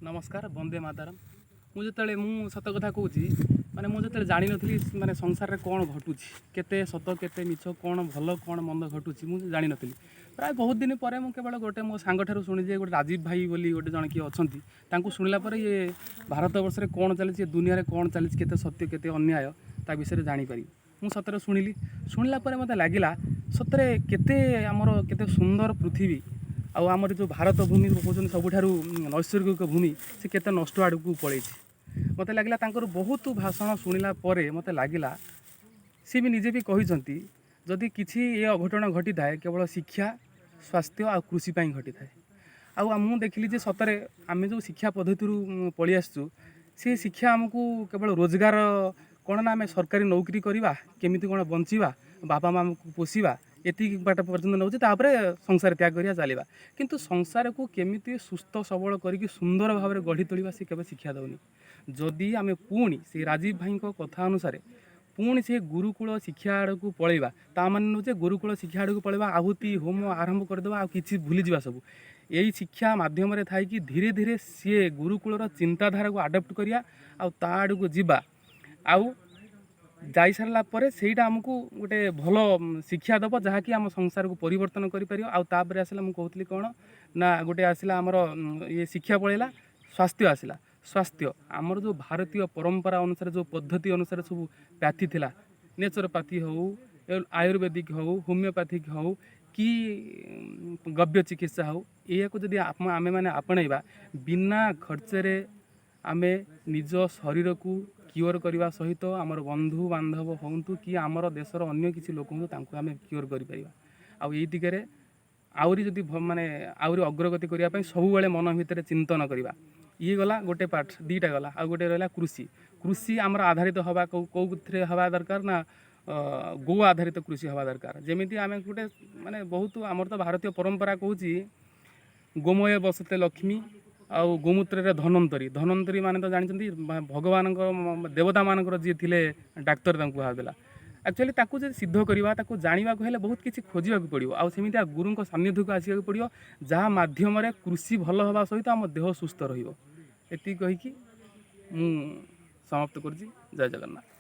ନମସ୍କାର, ବନ୍ଦେ ମାତରମ୍। ମୁଁ ଯେତେବେଳେ, ମୁଁ ସତ କଥା କହୁଛି, ମାନେ ମୁଁ ଯେତେବେଳେ ଜାଣିନଥିଲି ମାନେ ସଂସାରରେ କ'ଣ ଘଟୁଛି, କେତେ ସତ କେତେ ମିଛ, କ'ଣ ଭଲ କ'ଣ ମନ୍ଦ ଘଟୁଛି, ମୁଁ ଜାଣିନଥିଲି। ପ୍ରାୟ ବହୁତ ଦିନ ପରେ ମୁଁ କେବଳ ଗୋଟେ ମୋ ସାଙ୍ଗଠାରୁ ଶୁଣିଛି ଯେ ଗୋଟେ ରାଜୀବ ଭାଇ ବୋଲି ଗୋଟେ ଜଣେ କିଏ ଅଛନ୍ତି। ତାଙ୍କୁ ଶୁଣିଲା ପରେ ଇଏ ଭାରତବର୍ଷରେ କ'ଣ ଚାଲିଛି, ଏ ଦୁନିଆରେ କ'ଣ ଚାଲିଛି, କେତେ ସତ୍ୟ କେତେ ଅନ୍ୟାୟ, ତା ବିଷୟରେ ଜାଣିପାରିବି। ମୁଁ ସତରେ ଶୁଣିଲି। ଶୁଣିଲା ପରେ ମୋତେ ଲାଗିଲା, ସତରେ କେତେ ଆମର କେତେ ସୁନ୍ଦର ପୃଥିବୀ ଆଉ ଆମର ଯେଉଁ ଭାରତ ଭୂମି କହୁଛନ୍ତି ସବୁଠାରୁ ନୈସର୍ଗିକ ଭୂମି, ସେ କେତେ ନଷ୍ଟ ଆଡ଼କୁ ପଳେଇଛି। ମୋତେ ଲାଗିଲା, ତାଙ୍କର ବହୁତ ଭାଷଣ ଶୁଣିଲା ପରେ ମୋତେ ଲାଗିଲା, ସିଏ ବି ନିଜେ ବି କହିଛନ୍ତି, ଯଦି କିଛି ଏ ଅଘଟଣ ଘଟିଥାଏ, କେବଳ ଶିକ୍ଷା, ସ୍ୱାସ୍ଥ୍ୟ ଆଉ କୃଷି ପାଇଁ ଘଟିଥାଏ। ଆଉ ମୁଁ ଦେଖିଲି ଯେ ସତରେ ଆମେ ଯେଉଁ ଶିକ୍ଷା ପଦ୍ଧତିରୁ ପଳେଇ ଆସିଛୁ, ସେ ଶିକ୍ଷା ଆମକୁ କେବଳ ରୋଜଗାର, କ'ଣ ନା ଆମେ ସରକାରୀ ନୌକରି କରିବା, କେମିତି କ'ଣ ବଞ୍ଚିବା, ବାପା ମାଆଙ୍କୁ ପୋଷିବା, ଏତିକି ବାଟ ପର୍ଯ୍ୟନ୍ତ ନେଉଛି। ତାପରେ ସଂସାର ତ୍ୟାଗ କରିବା, ଚାଲିବା। କିନ୍ତୁ ସଂସାରକୁ କେମିତି ସୁସ୍ଥ ସବଳ କରିକି ସୁନ୍ଦର ଭାବରେ ଗଢ଼ି ତୋଳିବା, ସେ କେବେ ଶିକ୍ଷା ଦେଉନି। ଯଦି ଆମେ ପୁଣି ସେ ରାଜୀବ ଭାଇଙ୍କ କଥା ଅନୁସାରେ ପୁଣି ସେ ଗୁରୁକୁଳ ଶିକ୍ଷା ଆଡ଼କୁ ପଳେଇବା, ତା ମାନେ ନୁହେଁ ଯେ ଗୁରୁକୁଳ ଶିକ୍ଷା ଆଡ଼କୁ ପଳେଇବା, ଆହୁତି ହୋମ ଆରମ୍ଭ କରିଦେବା ଆଉ କିଛି ଭୁଲିଯିବା ସବୁ। ଏଇ ଶିକ୍ଷା ମାଧ୍ୟମରେ ଥାଇକି ଧୀରେ ଧୀରେ ସିଏ ଗୁରୁକୁଳର ଚିନ୍ତାଧାରାକୁ ଆଡ଼ପ୍ଟ କରିବା ଆଉ ତା ଆଡ଼କୁ ଯିବା। ଆଉ ଯାଇସାରିଲା ପରେ ସେଇଟା ଆମକୁ ଗୋଟେ ଭଲ ଶିକ୍ଷା ଦେବ, ଯାହାକି ଆମ ସଂସାରକୁ ପରିବର୍ତ୍ତନ କରିପାରିବ। ଆଉ ତାପରେ ଆସିଲା, ମୁଁ କହୁଥିଲି କ'ଣ ନା, ଗୋଟେ ଆସିଲା ଆମର ଇଏ ଶିକ୍ଷା ପଳେଇଲା, ସ୍ୱାସ୍ଥ୍ୟ ଆସିଲା। ସ୍ୱାସ୍ଥ୍ୟ ଆମର ଯେଉଁ ଭାରତୀୟ ପରମ୍ପରା ଅନୁସାରେ, ଯେଉଁ ପଦ୍ଧତି ଅନୁସାରେ ସବୁ ପ୍ୟାଥି ଥିଲା, ନେଚୁରୋପାଥି ହଉ, ଆୟୁର୍ବେଦିକ ହଉ, ହୋମିଓପାଥିକ ହଉ କି ଗବ୍ୟ ଚିକିତ୍ସା ହଉ, ଏହାକୁ ଯଦି ଆମେମାନେ ଆପଣେଇବା, ବିନା ଖର୍ଚ୍ଚରେ ଆମେ ନିଜ ଶରୀରକୁ କ୍ୟୁଅର୍ କରିବା ସହିତ ଆମର ବନ୍ଧୁ ବାନ୍ଧବ ହୁଅନ୍ତୁ କି ଆମର ଦେଶର ଅନ୍ୟ କିଛି ଲୋକ ହୁଅନ୍ତୁ, ତାଙ୍କୁ ଆମେ କ୍ୟୁଅର୍ କରିପାରିବା। ଆଉ ଏଇ ଦିଗରେ ଆହୁରି ଯଦି ମାନେ ଆହୁରି ଅଗ୍ରଗତି କରିବା ପାଇଁ ସବୁବେଳେ ମନ ଭିତରେ ଚିନ୍ତନ କରିବା। ଇଏ ଗଲା ଗୋଟେ ପାର୍ଟ, ଦୁଇଟା ଗଲା, ଆଉ ଗୋଟେ ରହିଲା କୃଷି। କୃଷି ଆମର ଆଧାରିତ ହେବା କେଉଁ କେଉଁଥିରେ ହେବା ଦରକାର ନା ଗୋ ଆଧାରିତ କୃଷି ହେବା ଦରକାର। ଯେମିତି ଆମେ ଗୋଟେ ମାନେ ବହୁତ ଆମର ତ ଭାରତୀୟ ପରମ୍ପରା କହୁଛି, ଗୋମୟ ବସତେ ଲକ୍ଷ୍ମୀ ଆଉ ଗୋମୂତ୍ରରେ ଧନ୍ୱନ୍ତରୀ। ଧନ୍ୱନ୍ତରୀ ମାନେ ତ ଜାଣିଛନ୍ତି, ଭଗବାନଙ୍କ ଦେବତାମାନଙ୍କର ଯିଏ ଥିଲେ ଡାକ୍ତର, ତାଙ୍କୁ କୁହାଯାଉଥିଲା। ଆକ୍ଚୁଆଲି ତାକୁ ଯଦି ସିଦ୍ଧ କରିବା, ତାକୁ ଜାଣିବାକୁ ହେଲେ ବହୁତ କିଛି ଖୋଜିବାକୁ ପଡ଼ିବ। ଆଉ ସେମିତିଆ ଗୁରୁଙ୍କ ସାନ୍ନିଧ୍ୟକୁ ଆସିବାକୁ ପଡ଼ିବ, ଯାହା ମାଧ୍ୟମରେ କୃଷି ଭଲ ହେବା ସହିତ ଆମ ଦେହ ସୁସ୍ଥ ରହିବ। ଏତିକି କହିକି ମୁଁ ସମାପ୍ତ କରୁଛି। ଜୟ ଜଗନ୍ନାଥ।